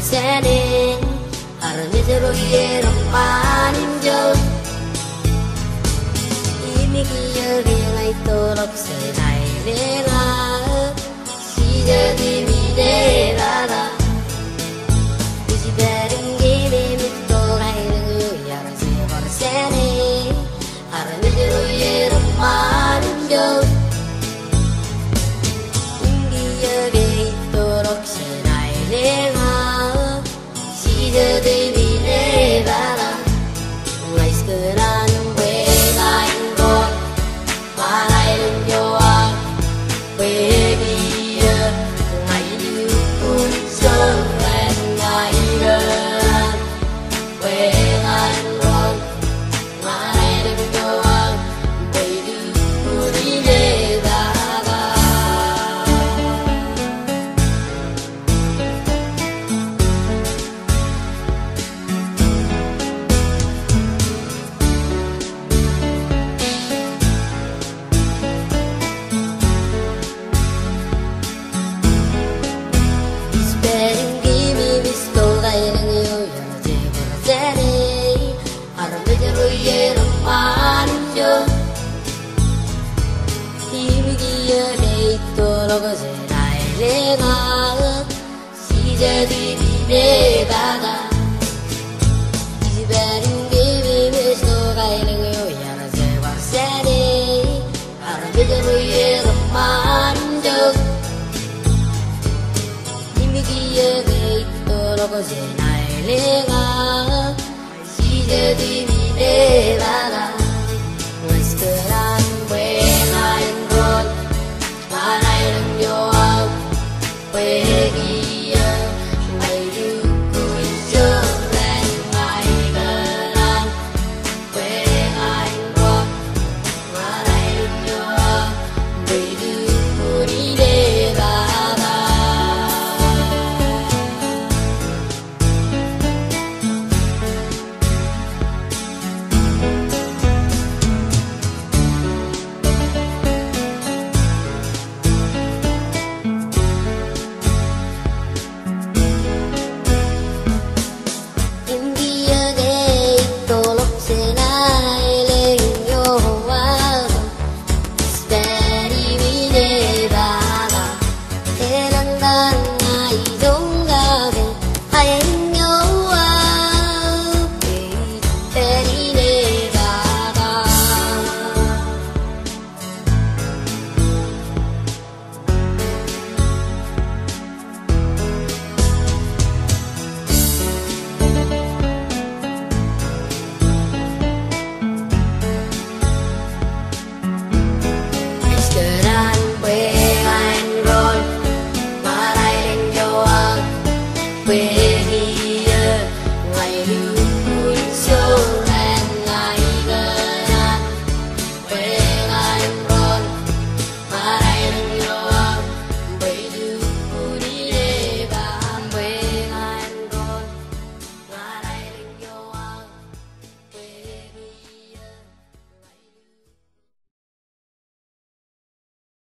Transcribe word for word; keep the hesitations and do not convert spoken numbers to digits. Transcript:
Sene, armej ro iar ṃaan im joḷ. Im kiiō ke ña itōḷọk jān aelōñ eo, Sijot im Nevada. Ij pād im keememej tok aelōñ eo iar jab bar Sene. Armej ro iar ṃaan im joḷ. Im kiiō ke itōḷọk jān aelōñ eo, Sijot im Nevada. Ña ij kōṇaan bwe ña in ro ṃaan aelōñ eo aō, bwe kiiō ña ilukkuun joñan ña ikōṇaan bwe ña in ro Armej ro iar ṃaan im joḷ. Im kiiō ke itōḷọk jān aelōñ eo, Sijot im Nevada. Ij pād im keememej tok aelōñ eo iar jab bar Sene. Armej ro iar ṃaan im joḷ. Im kiiō ke itōḷọk jān aelōñ eo, Sijot im Nevada.